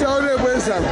Taure bwezangu.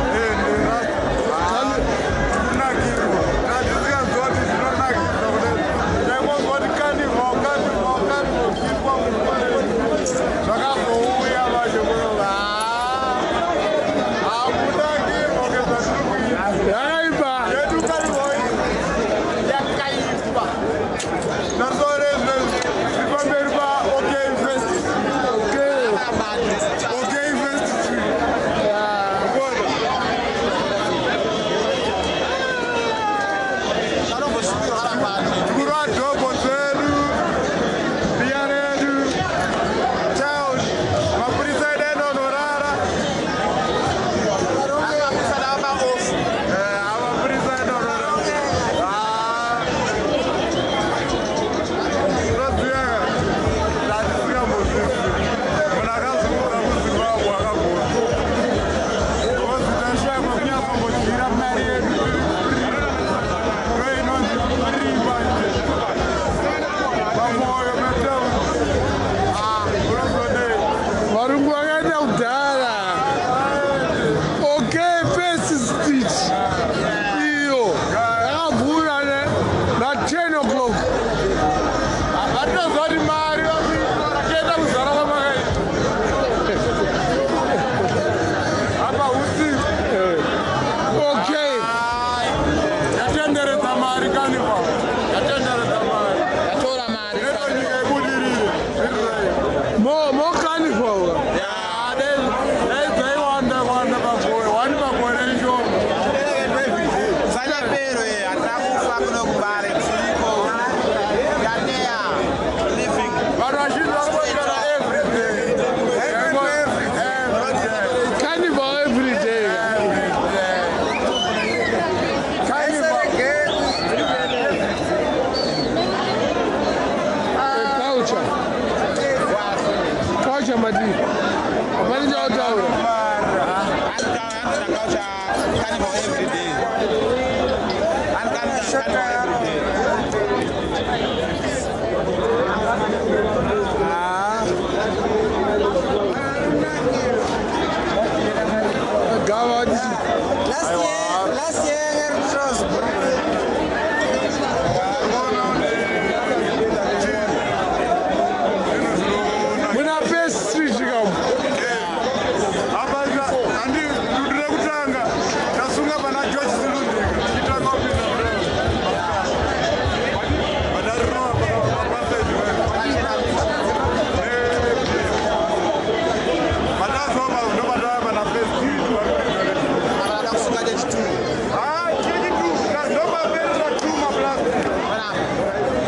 Varungu vakaenda kudhara. Okay, First Street iyo yakavhura na 10 o'clock. Vatinoziva kuti mari vakuenda kuzara kwamakaita apa usiku. Okay. Yatenderedza mari, carnival yatenderedza mari. Yatora mari. Inoita nyika ibudirire, zviri right. Mo carnival. Dai dzaiwanda wanda pagore, one pagore ishoma. Zanyapero hatina kufa kuno kuMbare, tiriko yaneya living. Vanhu vazhinji varikuitana everyday, everyday. Carnival every day. Carnival. Culture. Culture madi. Hapana chautaura. Culture, carnival every day and carnival every day. Ah. Gava vati Last year it was muna First Street kamu. Apa handi dundu rekutanga tasunga pana George Silundika, tichitanga kupinda mudai padarinoa papassage patazoma, ndopatava pana First Street. Akada kusunga chechitu. Chechitu ndopaperera two maplastic.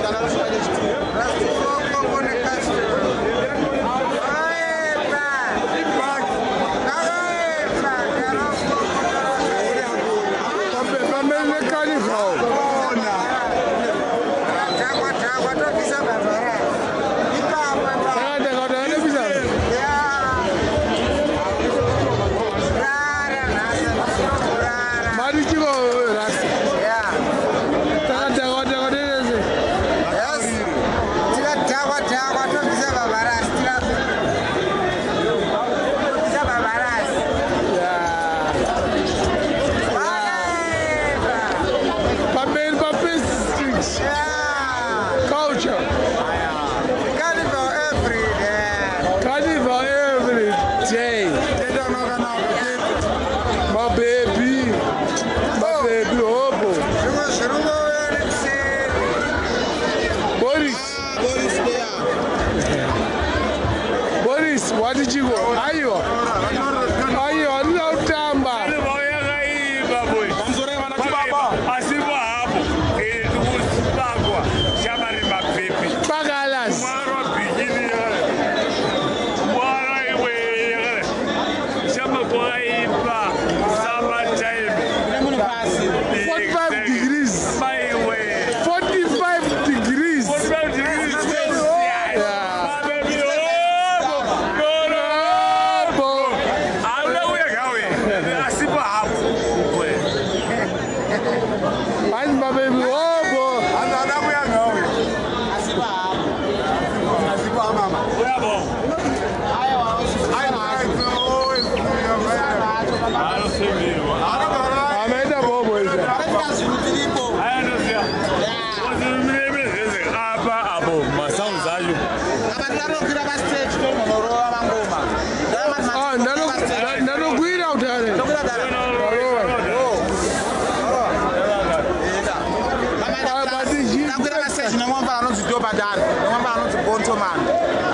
Kana kusunga chechitu. Ibhaki. Pamberi necarnival. Ona. Saka ndakati anepisa. Mari chiko rasta. Saka ndakati nenese. Tikadhakwa dhakwa, tobvisa bhabarasi, tikabvisa bhabarasi. Wakaipa. Pamberi pa First Street. Culture. Carnival every day. Carnival every day. Mabebi. Mabebi hopo. Zvimwe zviri kungouya nekuseri. Boris. Boris there. Boris, wati chiko? Aiwa. Aiwa, ndinoda kutamba. Yakaipa boy. Asipo hapo tikusipakwa shamari mapepi. Pakalas. Mwana wabhikini yakale, mwana iwe yakale, shama kwakaipa summer time. Kune munhu pasi. 45 degrees. Maiwe. 45 degrees. 45 degrees Celsius. Yeah. Mabebi hopo. Hopo. Hauna uya. Amaenda bobo izvi. Apa apo masounds acho. Apa tinanokwira pastage tononorova mangoma. Ah, ndanokwira kutare. Tokwira dara. Takwira pastage nemwamba anonzi Dobadari, nemwamba anonzi Bontoman.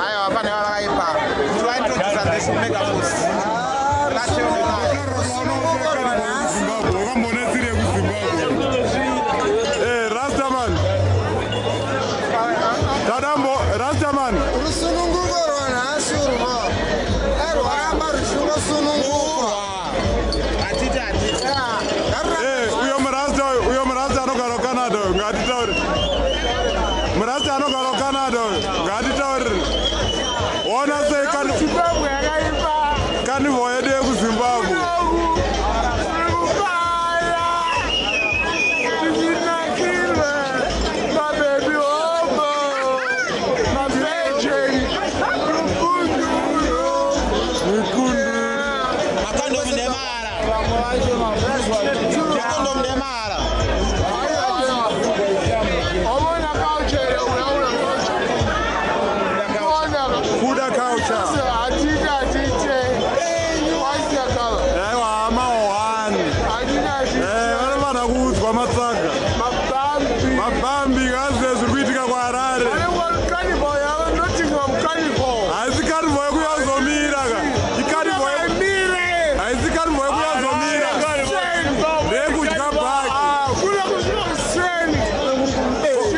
Aiwa pane vakaipa. Kuti vaintroduce this mega force. Wakambonetsire kuZimbabwe. Rastaman. Tadambo, Rastaman. Rusununguko rwanhasi urwo rwaramba ruchinosunungurwa. Hatiti hatiti. Uyo murasta uyo murasta anogara kuCanada uyo ngatitaure. Murasta anogara kuCanada uyo ngatitaure. Ona sei Zimbabwe yakaipa. Carnival yedu yekuZimbabwe. Makondomu ndemahara. Makondomu ndemahara. Kuda culture. Aiwa maohani. Vanofanira kuudzwa matsaga. Mabhambi ngazive zviri kuitika kuHarare. Haisi carnival yekuyazomira ka. Icarnival haisi carnival yekuyazomira. Ndeyekudya bhaki.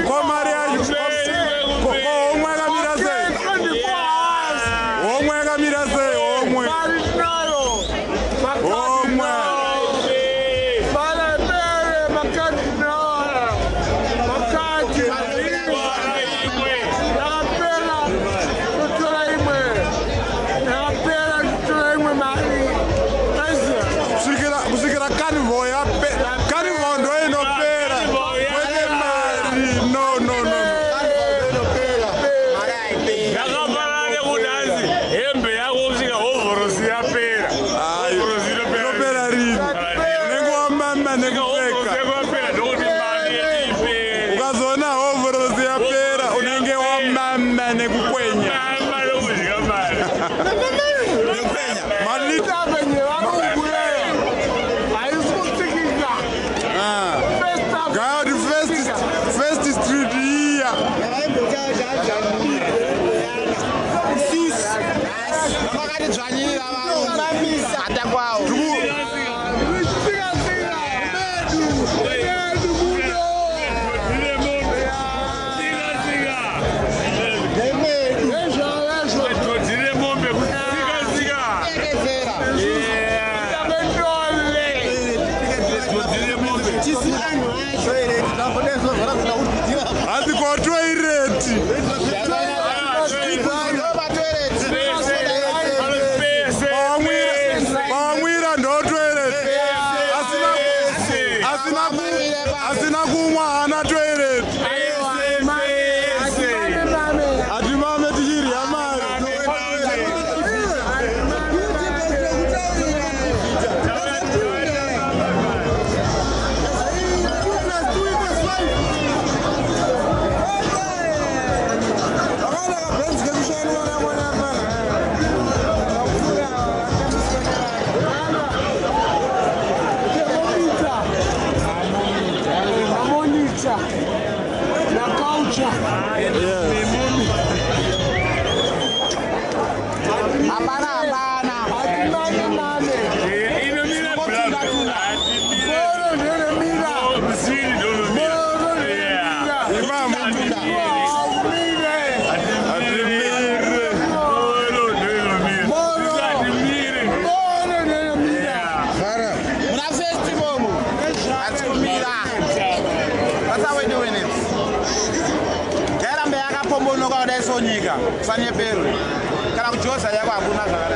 Ko mari yacho ko homwe yakamira sei? Homwe yakamira sei? Homwe. Homwe. Kusvikira carnival yapera. Carnival ndo inopera. Kwete mari. No, no, no. Yakafanana nekuti hanzi hembe yako kusvika hovhorosi yapera. Ayi, Hovhorosi inopera. Inopera rini? Unenge wamama Hovhorosi nekupfeka. yako yapera ndokuti mari yedu ipere. Ukazoona hovhorosi yapera unenge wamama nekukwenya. Mama nokudya mari. Malita God first street iya. Vakatidzvanyirira vanhu. Atakwawo. Todhire mombe kutsika tsika. Tekedzera. Todhire mombe. Hanzi kotoireti. Pawamwira ndo toilet. Asina kumwa haana toilet. Hatimame tichirya mari. Hapana hapana. Imamo. Hatimire. Muna festival mu. Hatikumira. That's how we doing it. Ngairambe yakapombonoka kudai so nyika. Usanyeperwe. Kana kujoza yako hakuna zvakadai.